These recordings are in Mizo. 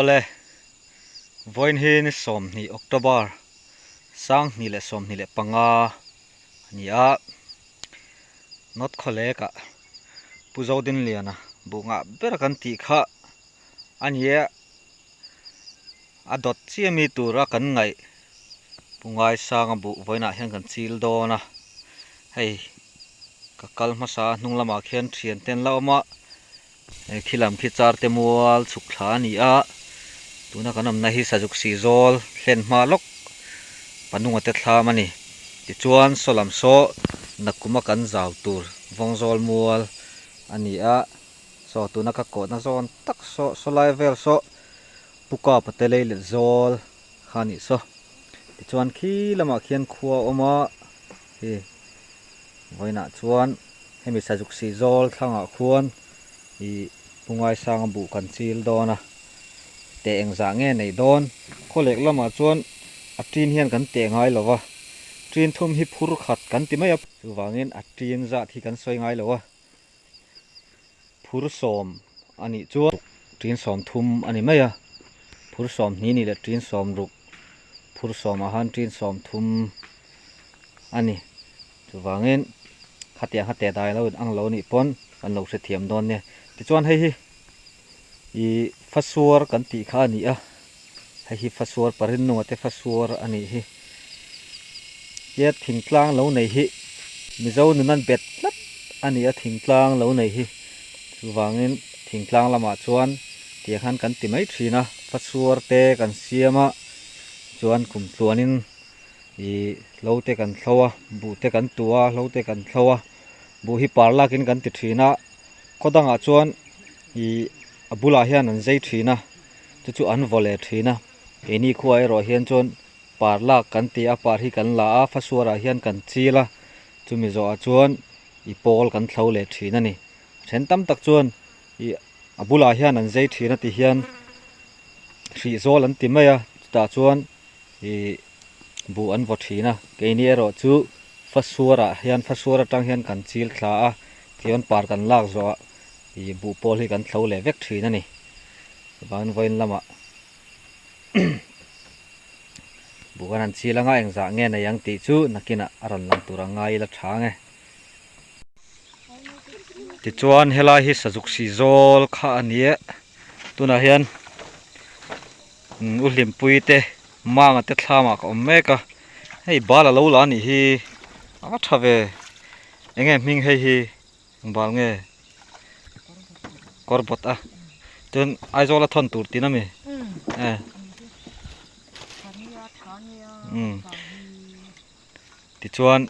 Awle, vawiin hi ni 20 October 2025 a ni a, North Khawlek-ah Pu Zodinliana buh ngah ber kan tih kha a ni a, a dawt chiah mi tura kan ngaih Pu Ngaisanga buh vawiinah hian kan chil dawn a, hei ka kal hmasa a hnung lamah khian thian te an la awm a. He khi lam khi char te mual chhuk thla a ni a, tuna kan awmna hi Sazuk sih zawl hlen hma lawk panunga te thlam a ni. Tichuan saw lam saw nakuma kan zau tur vawng zawl mual a ni a, saw tuna ka kawhna zawn tak saw saw lai vel saw Puka pate lei let zawl kha a nih saw. Tichuan khi lamah khian khua a awm a, hi vawiinah chuan hemi Sazuk sih zawl thlangah khuan ih Pu Ngaisanga buh kan chil dawn a, teh engzah nge neih dawn? Khawlek lamah chuan a tin hian kan teh ngai lo va, tin thum hi phur khat kan ti mai a, chuvangin a tin zat hi kan sawi ngai lo a, phur sawm a nih chuan tin 30 a ni mai a, phur 20 nih leh tin 60, phur sawmah khan tin 30 a ni. Chuvangin khatiang kha teh dai lo in ang lo nih pawn kan lo hrethiam dawn nia. Tichuan hei hi ih fasuar kan tih kha a ni a, hei hi fasuar parin nunga te fasuar a nih hi. Tia thingtlang lo nei hi Mizo nun an bet tlat a ni a thingtlang lo nei hi. Chuvangin thingtlang lamah chuan tiang khan kan ti mai thin a, fasuar te kan siam a, chuan kum tluanin Ih hlo te kan thlo a, buh te kan tu a, hlo te kan thlo a, buh hi par lakin kan ti thin a, khaw dangah chuan ih a bulah hian an zai thin a, chu chu an vaw leh thin a, keini khuaah erawh hian chuan par lak kan ti a, par hi kan la a, fasuarah hian kan chil a, chumi zawhah chuan ih pawl kan thlo leh thin a ni. A then tam tak chuan ih a bulah hian an zai thin a ti hian hrihzawl an ti mai a, chutah chuan. Ih buh an vaw thin a, keini erawh chu fasuarah hian fasuar atang hian kan chil thla a, tichuan par kan lak zawhah ih buh pawl hi kan thlo leh vek thin a ni. Chuvangin vawiin lamah buh kan han chil anga engzah nge nei ang tih chu nakinah a rawn lang tur ang ngai ila tha ang e. Tichuan helai hi sazuk sih zawl kha a ni e, tunah hian. U Hlimpui te Manga te thlamah ka awm mek a, hei bal a lo la anih hi a tha ve, enge hming hei hi eng bal nge kawr bawt a, chuan Aizawl a thawn tur tihna mi e umm tichuan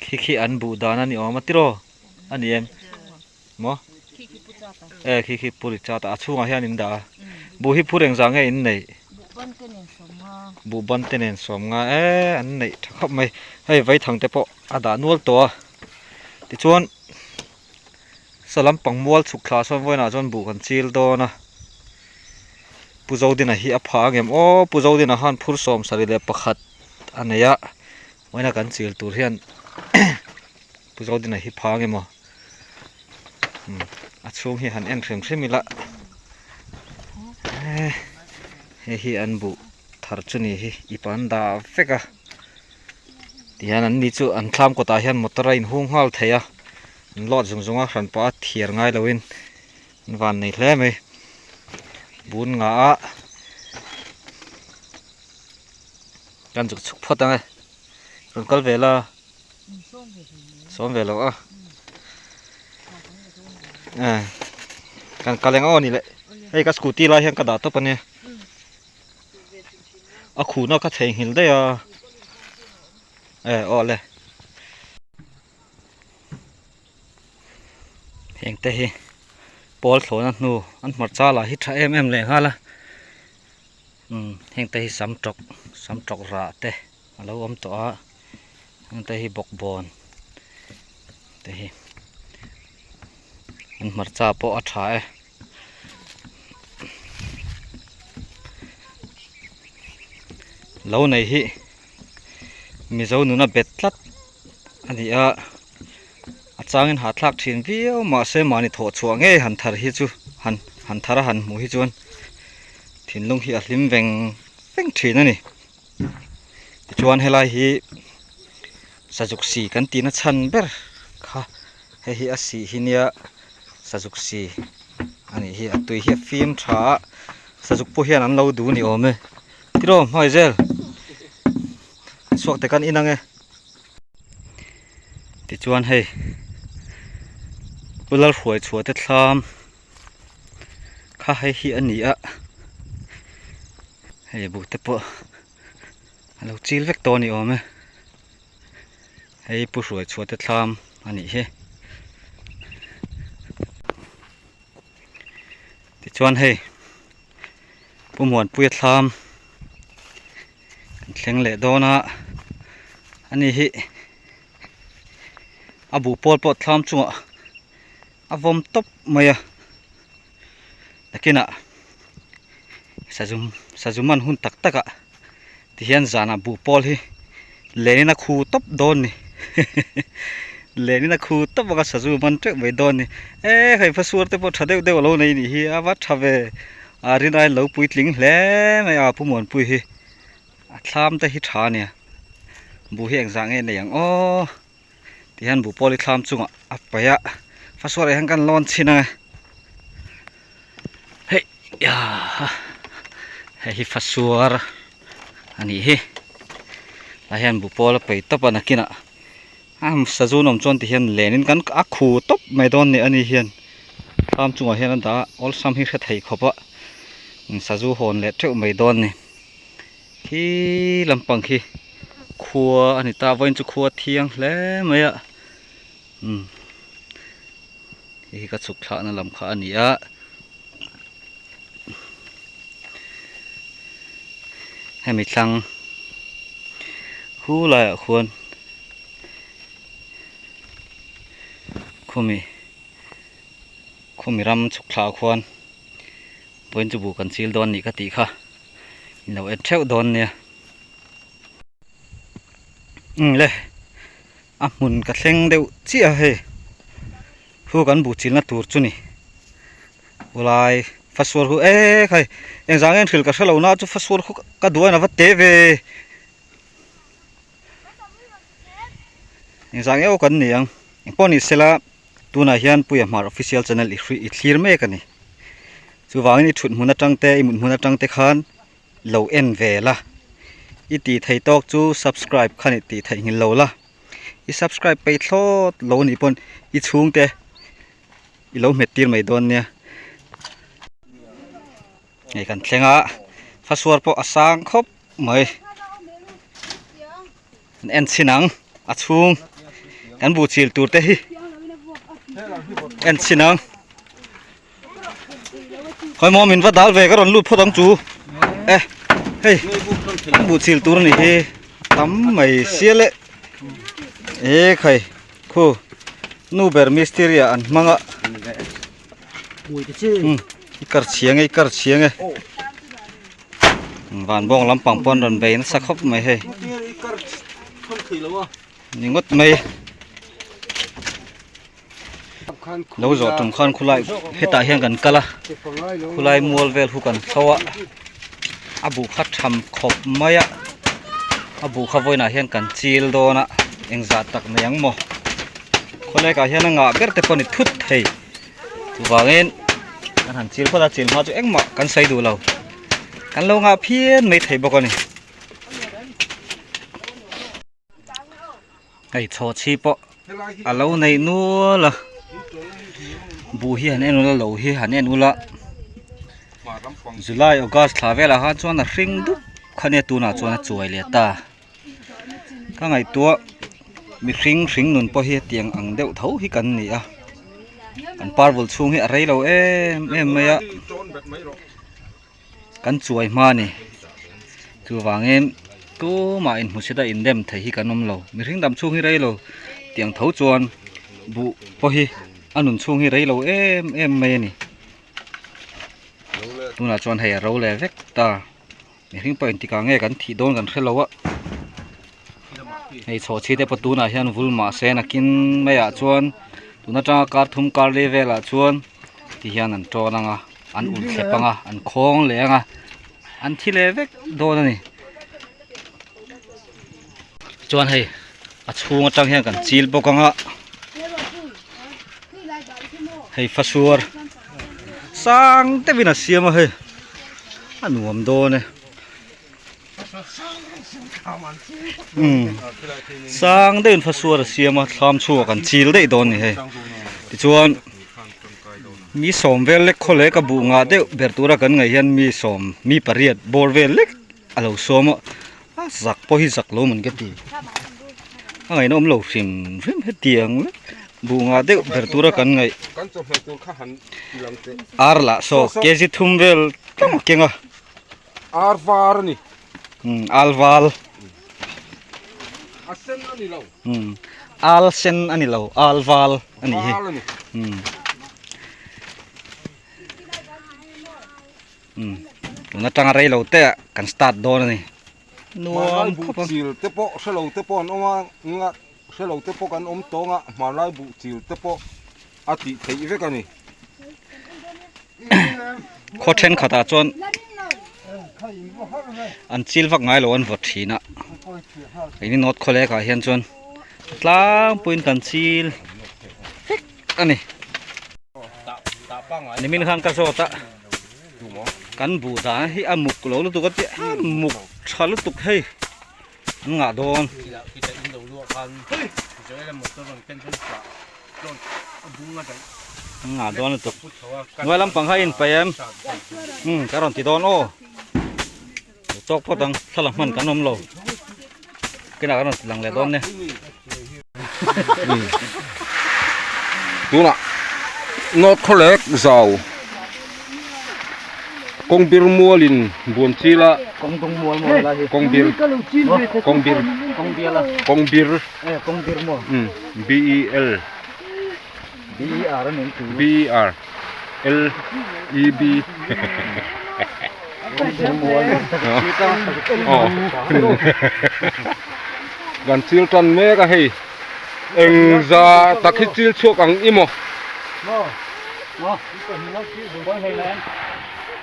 khi khi an buh dan a ni awm a tiraw a ni em. Maw? E khi khi puri chat a chhungah hian in dah a. Buh hi phur engzah nge in neih? Buh ban te nen sawm nga e an neih tha khawp mai. Hei vaithang te pawh a dah nual tawh a. Tichuan saw lampang mual chhuk thla sawn vawiinah chuan buh kan chil dawn a. Pu Zodina hi a pha angem aw Pu Zodina khan phur 71 a nei a. Vawiina kan chil tur hian Pu Zodina hi pha angem aw. A chhung hi han en hrim hrim ila hei hi an buh thar chu ni hi ip an dah vek a tihian an ni chu an thlam kawtah hian motor a inhung nghal thei a an lawt zung zung a hran pah a thiar ngai lo in an van nei hle mai bun ngah a kan chuk chhuk phawt ang e rawn kal ve la. Sawm ve lo a. Eh. Kan kaleng aw ni le. Hei ka scooty lai hian ka dah tawp ania. A khuna ka theihnghilh daih a. Eh aw le. Heng te hi pawl thlawhna hnu an hmarcha lah hi tha em em leh nghal a. Umm heng te hi sam tawk sam tawk rah te a lo awm tawh a heng te hi bawkbawn te hi an hmarcha pawh a tha e. Lo nei hi Mizo nuna bet tlat a ni a a changin hahthlak thin viau mahse mahni thawh chhuah ngei han thar hi chu han han thar a han hmuh hi chuan. Thinlung hi a hlim veng veng thin a ni. Tichuan helai hi sazuk si kan tihna chhan ber kha hei hi a sih hi nia sazuk si a nih hi a tui hi a fim tha a sazuk pawh hian an lo duh ni awm e tiraw hmai zel an chhuak te kan in ang e tichuan hei pu Lalhruaichhuah te thlam. Kha hei hi a ni a hei buh te pawh a lo chil vek tawh a ni awm e hei pu hruai chhuah te thlam a nih hi tichuan hei pu muanpuia thlam kan thleng leh dawn a ani hi a buh pawl pawh thlam chungah. A vawm tawp mai a nakinah sazum sazum an hun tak tak ah tihian zanah buh pawl hi lenin a khu tawp dawn ni lenin a khu tawp anga sazu man teuh mai dawn ni e hei phasuar te pawh tha deuh deuh a lo nei nih hi a va tha ve a rinai lo puitling hle mai a pu Muanpui hi a thlam te hi tha ania buh hi engzah nge nei ang aw. Tihian buhpawl hi thlam chungah a paih a fasuarah hian kan lawn chhin ang e hei hei hi fasuar a nih hi tah hian buhpawl a paih tawp a nakinah a sazu an awm chuan tihian lenin kan a khu tawp mai dawn a ni hian thlam chungah hian a dah a awlsam hi hre thei khawp a sazu hawn leh teuh mai dawn a ni. Khi lampang khi khua a ni ta vawiin chu khua thiang hle mai a umm hei hi ka chhuk thlahna lam kha a ni a hemi thlang khu laiah khuan khumi khumi ram chhuk thlahah khuan. Vawiin chu buh kan chil dawn nih ka tih kha in lo en theuh dawn nia. Umm le a hmun ka thleng deuh chiah a hei khu kan buh chilna tur chu ni ulai fasuar hu ek hei engzah nge hrilh ka hrelo na chu fasuar khu ka duh a in a va te ve engzah nge aw kan ni ang engpawh ni sela. Tunah hian Puia Hmar Official Channel i hrui i thlir mek a ni. Chuvangin i thut hmun atang te, i mut hmun atang te khan lo en ve la. I tih theih tawk chu subscribe khan i tih theih nghilh lo la. I subscribe peih thlawt lo anih pawn i chhungte i lo hmet tir mai dawn nia. Hei kan thleng a, fasuar pawh a sang khawp mai. An en chhin ang a chhung kan buh chil tur te hi en chhin ang khawi maw min va dal ve ka rawn lut phawt ang chu e hei kan buh chil tur a nih hi tam mai sial e e khai khu nu ber mistiri ah an hmang a i kar chhiang e i kar chhiang e. Van bawng lampang pawh an rawn bei nasa khawp mai hei ni ngawt mai lo zawh tum khan khulai hetah hian kan kal a khulai mual vel hu kan thlo a a buh kha tham khawp mai a a buh kha vawiinah hian kan chil dawn a engzah tak nei ang maw khawlekah hian a ngah ber te pawh a ni thut thei. Chuvangin kan han chil phawt a chil hma chu engmah kan sawi duh lo kan lo ngah phian mai thei bawk a ni hei chhaw chhi pawh a lo nei nual a buh hi han en ula lo hi han en ula July August thla velah khan chuan a hring dup kha nia tunah chuan a chuai leh ta. Ka ngaihtuah mihring hring nun pawh hi hetiang ang deuh tho hi kan ni a kan parvul chhung hi a rei lo em em mai a kan chuai hma a ni chuvangin tumah inhmusit a indem thei hi kan awm lo mihring dam chhung hi rei lo tiang tho chuan buh pawh hi a nun chhung hi rei lo em em mai a ni tunah chuan hei a ro leh vek ta. Mihring pawh engtikah nge kan thih dawn kan hre lo a hei chhaw chhi te pawh tunah hian vul mah se nakin maiah chuan tun atanga kar thum kar li velah chuan ti hian an tawn ang a an ulh thlep ang a an khawng leh ang a. An thi leh vek dawn a ni. Chuan hei a chhung atang hian kan chil bawk ang a hei fasuar sang deuhin a siam a hei a nuam dawn e umm sang deuhin fasuar a siam a thlam chhuak an chil daih dawn a ni hei tichuan. Mi sawm vel lek khaw leh ka buh ngah deuh ber tura kan ngaih hian mi sawm mi pariat bawr vel lek a lo sawm a a zak pawh hi zak lo man ka ti a ngaihna awm lo hrim hrim hetiang lek buh ngah deuh ber tura kan ngaih ar lah saw kg thum vel tlem a keng a ar var a ni umm al val a sen a ni lo umm al sen a ni lo al val a nih hi umm umm tun atanga rei lo te ah kan start dawn a ni nuam khawp a chil te pawh hre lo te pawh an awm a nga hre lo te pawh kan awm tawng a hmanlai buh chil te pawh a tih theih vek a ni. Khaw thenkhatah chuan an chil vak ngai lo an vawt thin a keini north khawlek ah hian chuan tlangpuiin kan chil vek a ni nimin khan ka zawt a kan buh dan hi a muk lo lutuk a tia a muk tha lutuk hei an ngah dawn. An ngah dawn lutuk hnuai lampang kha a inpaih em umm ka rawn ti dawn aw tawk phawt ang thla la hman kan awm lo kinah ka rawn ti lang leh dawn nia. Tunah North Khawlek zau Kawngbir mualin Buanchila Kawngbir Kawngbir Kawngbir B E L B E R L E B Kan chil tan mek a hei eng za tak hi chil chhuak ang i maw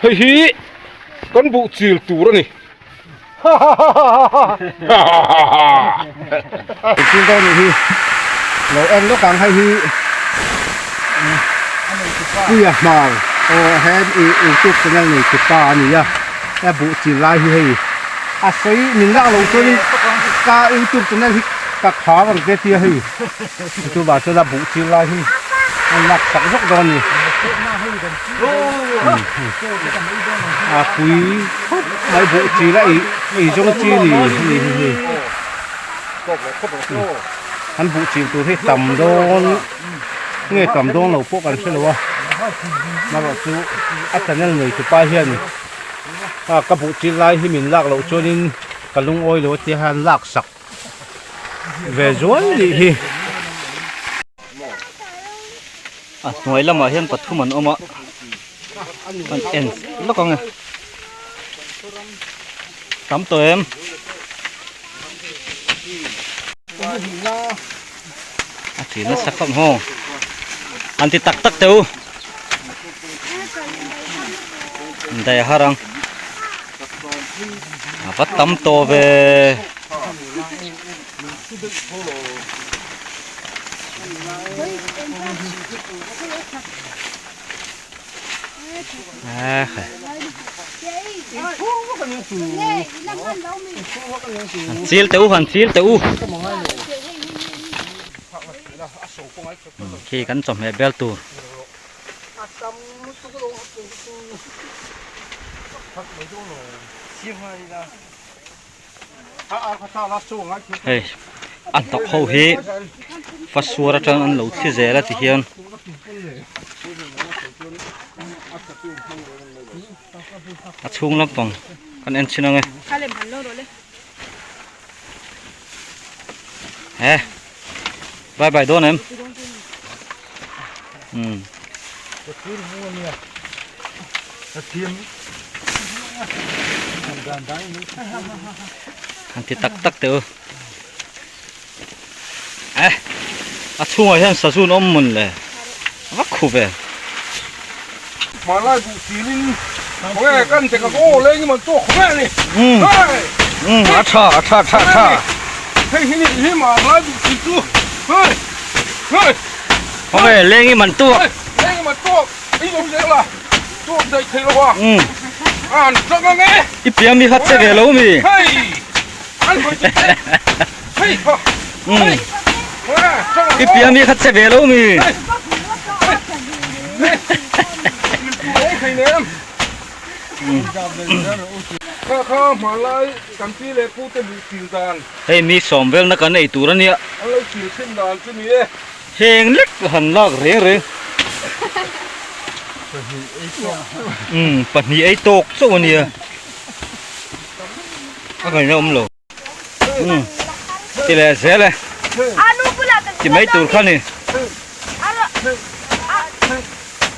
hei hi kan buh chil tur a ni. Chil dawn nih hi lo en lawk ang hei hi puia hmar aw he youtube channel nei tu pa a ni a he buh chil lai hi hei a sawi min lak loh chuanin ka youtube channel hi ka khar ang te tia hei chuvang chuan a buh chil lai hi an lak sak zawk dawn a ni a pui khawp mai buh chil a ei ei zawng chi a ni hei hi hei an buh chil tur hi tam dawn nge tam dawn lo pawh kan hre lo a amaherawh chu a channel nei tupa hian a ka buh chil lai hi min lak loh chuanin ka lungawi lo a tia hian lak sak ve zual nih hi. A hnuai lamah hian pathum an awm a an en lawk ang e tam tawh em. A ṭin nasa khawp maw an ti tak tak teh u daih a har ang a va tam tawh ve. Chil teh u han chil teh u khi kan chawhmeh bel tur. Hei a hnawk ho hi fasuar atang an lo thli zel a ti hian a chhung lampang kan en chhin ang e he bye bye dawn em umm. Han ti tak tak teh u eh a chhungah hian sazun awm mawn le a va khu ve. Hmanlai buh chilin. Khawnge kan tek ang aw leng i man tawk khawnge ni. Um um a tha a tha tha tha. Hei hi ni hi ma lai duh chi chu. Hei hei. Khawnge leng i man tawk. Leng i man tawk i lo zel a. Tawk daih thei lo a. Um. An tang ang e. I piang mi kha che ve lo mi. Hei an hawi chi che. Hei kha. Um. Khawnge I piang mi kha che ve lo mi. Hei. Hei mi sawm velna kan ei tur a nia. Heng lek han lak reng reng. Umm pahnih ei tawk chauh a nia. A ngaihna awm lo. Umm ti leh zel e. Ti mai tur kha ni.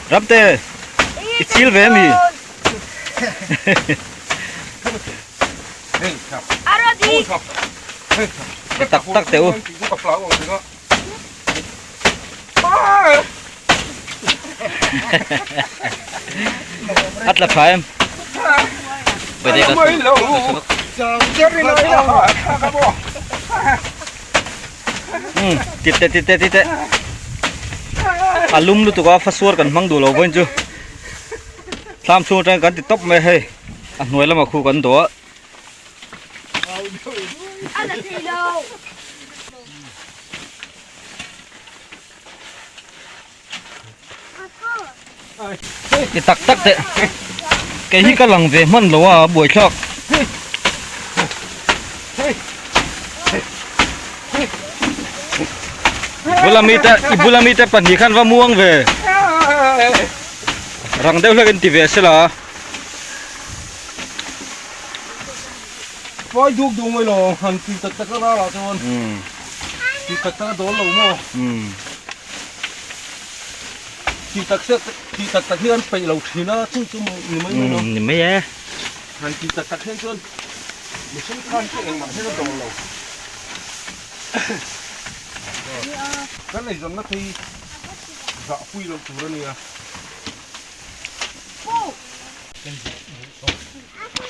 Ramte i chil ve ami? Ti tak tak teh u. A tla tha em? Ti teh ti teh ti teh a lum lutuk a fasuar kan hmang duh lo vawiin chu thlam chhung atangin kan ti tawp mai a hei a hnuai lamah khu kan dawh a. Ti tak tak teh kei hi ka lang ve hman lo a buaithlak. Bula mite i bula mite pahnih khan va muang ve rang deuh hlek in ti ve sela. Vai duk duh mai lo han ti tak tak a rara chuan ti tak tak a dawl lo maw ti tak se ti tak tak hi an peih lo thin a chu chu ni mai mai lo ni mai e han ti tak tak hian chuan mihring khan chu engmah hian a dawl lo kan eizawnna phei zahpui loh tur a nia.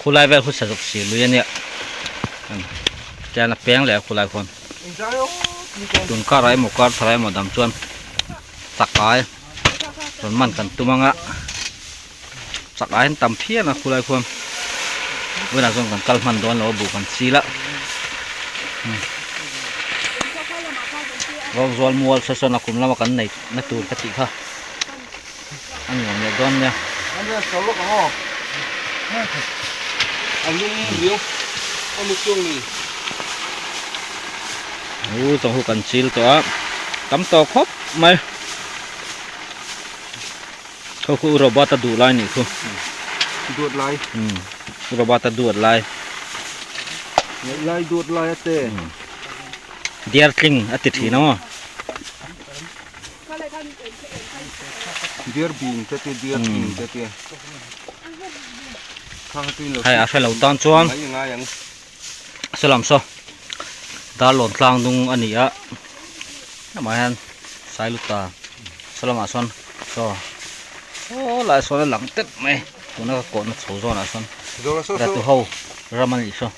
Khulai vel khu sazuk si lui ania tian a peng leh a khulai khuan tun kar ah emaw kar thar ah emaw dam chuan chak ai rawn man kan tum anga chak ai an tam phian a khulai khuan vawiinah chuan kan kal hman dawn lo a buh kan chil a Rawkzual mual saw sawn a kum lama kan nei na tur ka tih kha. A nuam leh dawn nia. U zawng hu kan chil tawh a tam tawh khawp mai khaw khu robot a duh lai nih khu duat lai robot a duat lai lai duat lai a te dear tling a ti thin a maw. Dear bean te te dear bean te te Hei a hrelo tan chuan saw lam saw darlawn tlang dung a ni a hemah hian sailuta saw lamah sawn saw saw lai sawn a lang tep mai tuna ka kawhna chho zawnah sawn ratu ho ram a nih saw.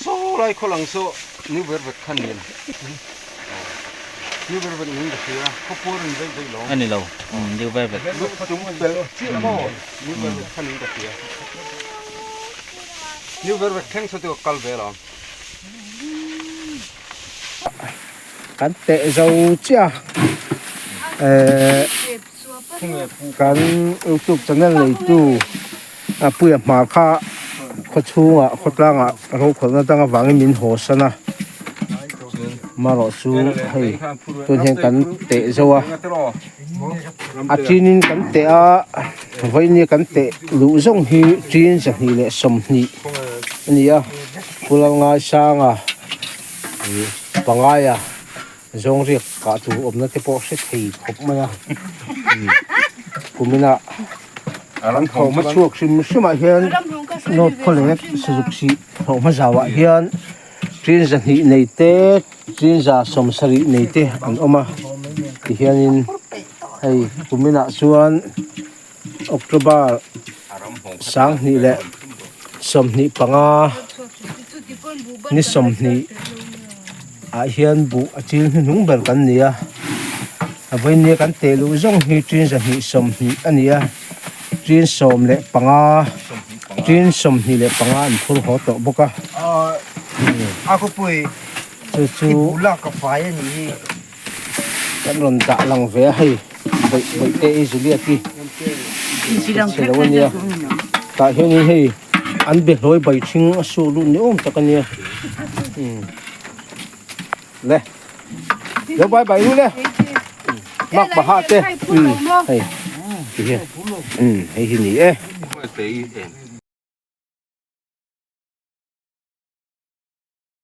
Saw lai khaw lang saw new ber vek kha nen new ber vek nen ka hria khaw puar in daih daih lo a ni lo new ber vek chung pel chiah maw new ber vek kha nen ka hria new ber vek thleng saw chu ka kal ve lo Kan teh zo chiah eh kan youtube channel neitu a puia hmar kha khaw chhungah khaw tlangah rokhawlhna dang avangin min haw san a marawh chu hei tun hian kan teh zo a a tinin kan teh a vawinia kan teh luh zawng hi tin zahnih leh sawmhnih a ni a Pu Lalngaisanga ih pangaia zawng riak kah tur awmna te pawh hre thei khawp mai a kuminah an thawhhma chhuak hrim hrimah hian note khawlek sazuk sih thawhhma zauah hian tin zahnih nei te tin za sawmsarih nei te an awm a tihianin hei kuminah chuan October. 25 ni 20 ah hian buh a chil hnuhnung ber kan ni a a vawinia kan teh luh zawng hi tin 220 a ni a tin 15 tin 25 an phur haw tawh bawk a chu chu kan rawn dah lang ve a hei bawih bawih te i Juliet i chhe lo ania tah hianin hei an be hlawi bai thing a suh lut ni awm tak ania umm le lo bai bai ru le mak paha te umm hei ti hian umm hei hi ni e.